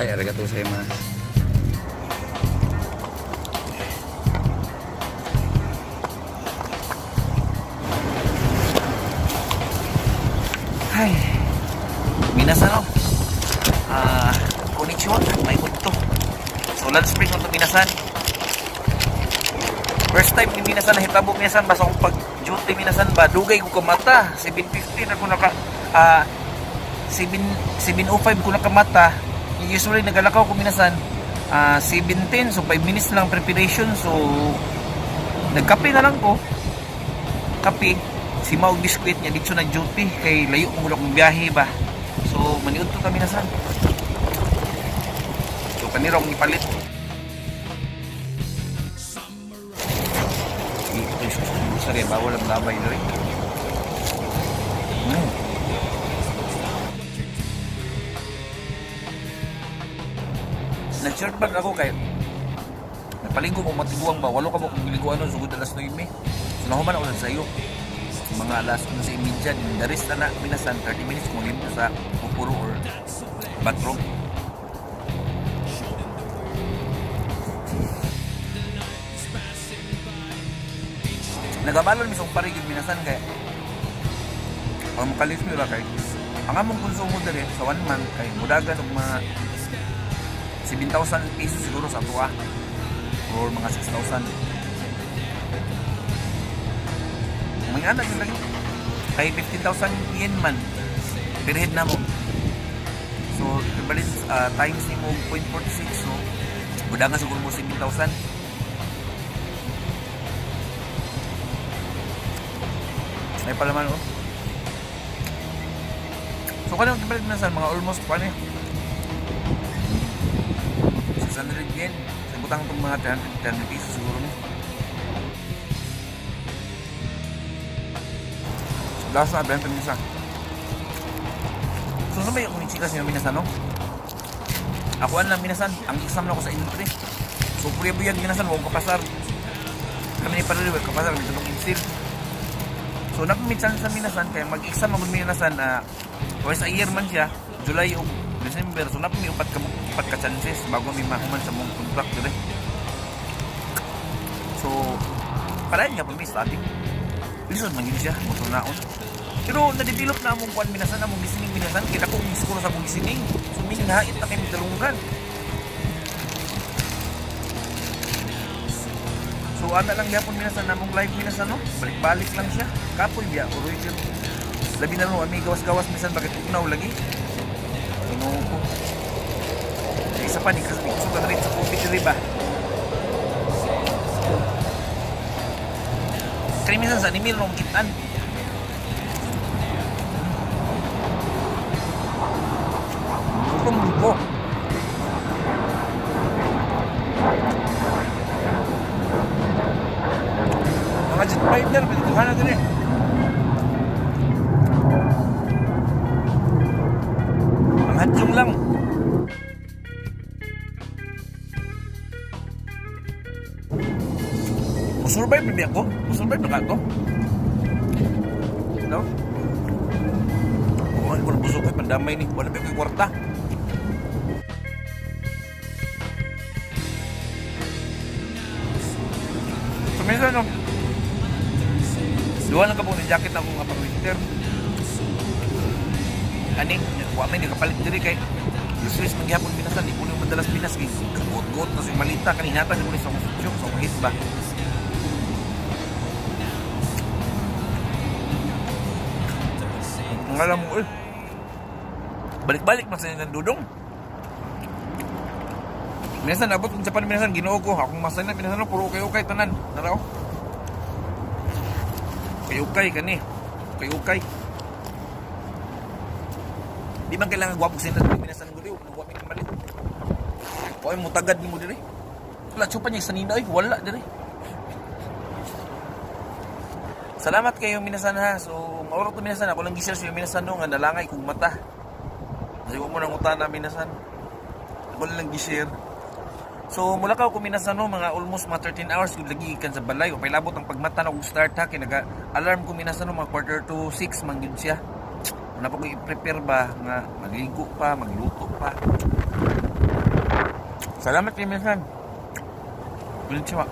Bye, arigatou gozaimasu. Ay, minasan no? Ah, konnichiwa, may to. So, lunch break na ito minasan. First time ni minasan nahitabo minasan basta akong pag duty minasan ba dugay ko kamata 7:15 ako naka 7 7:05 ko nakamata. Usually nagalakaw ko minasan 7:10, so 5 minutes lang preparation, so nagkape na lang ko. Kape, si Mau biskwit niya dito na duty kay layo mo akong biyahe ba. So maniud to kami nasan. So kanira akong ipalit. Sorry, bawal ang labay diri. Nag-short bag ako kay napaligo ko matiguang ba, walo ka mo kung giliguan nun sugod alas 9. So nahuman ako sa sayo mga alas 11:30 din. The rest na minasan 30 minutes kung limpyo sa pupuro or bathroom. Nagabalon misong parigid minasan kay ang makalis mi ba kay ang among konsumo diri sa one month kay mudagan og mga 7,000 pesos siguro sa tuwa or mga 6,000. Mga anak yun lagi kay 15,000 yen man per head na mo, so equivalent times ni mo 0.46, so mudagan siguro mo 7,000. Ay pala man, oh. So kanang equivalent na sa mga almost paano eh 600 yen sa butang itong mga 300, 300 pesos siguro mo. Last na 20 minutes. So sabay ako ni chika siya minasan, no? Ako ang lang minasan, ang exam na ako sa entry. So purya buyag minasan, huwag kapasar. Kami ni Parali, huwag kapasar, may tulong insil. So napamit chance sa minasan, kaya mag-exam ako minasan, twice a year man siya, July o December. So napamit upat ka chances bago may mahuman sa mong contract dire. So, palayan nga pa may study. Lisod man yun siya, motor naon. Pero na-develop na among kuan minasan, among listening minasan, kita ko siguro sa among listening. So meaning hait na kay midalunggan. So ana lang gyapon minasan namong live minasan, no. Balik-balik lang siya. Kapoy biya uroy pero labi na no ami gawas-gawas minsan bakit ugnaw lagi. Ginoo ko. Isa pa ni kasi gusto ka rin sa COVID diri ba. Kaya minsan sa anime rong kitan. Gutom ko. Mga jet fighter, pinituhan na din eh. Ang hadlong lang. Musurvive na ako? Musurvive na ka to? No? Oo, ko na busog ko, pandamay ni. Wala pa ko'y kwarta. So minsan, no, duha lang ka po ng jacket ako nga pang winter. Ani, wa may nakapalit diri kay useless man gihapon pinasan, di ko nang madalas Pinas kay kagot-got na sa malita kaninatan ko ni sa akong sityo, sa akong hit ba. Ang alam mo, eh. Balik-balik man sa ng dudong. Minsan abot kong Japan minsan Ginoo ko, akong masaya na minsan no, puro ukay-ukay tanan. Naraw. Ukay-ukay kani. Ukay-ukay. Di man kailangan gwapo sa internet minasan ko diri, nagwapo ka malit. Oy mo tagad nimo diri. Wala chupa niya sa nina oy, wala diri. Salamat kayo minasan ha. So, mauro to minasan ako lang gi-share sa minasan no nga nalangay kog mata. Kasi wa mo nang utana minasan. Ako lang gi-share. So mula ka ko minasan no mga almost mga 13 hours gud lagi gikan sa balay o pailabot ang pagmata na og start ha kay naga alarm ko minasan no mga 5:45 man gyud siya. Una pa ko i-prepare ba nga magligo pa, magluto pa. Salamat kay minsan. Konnichiwa.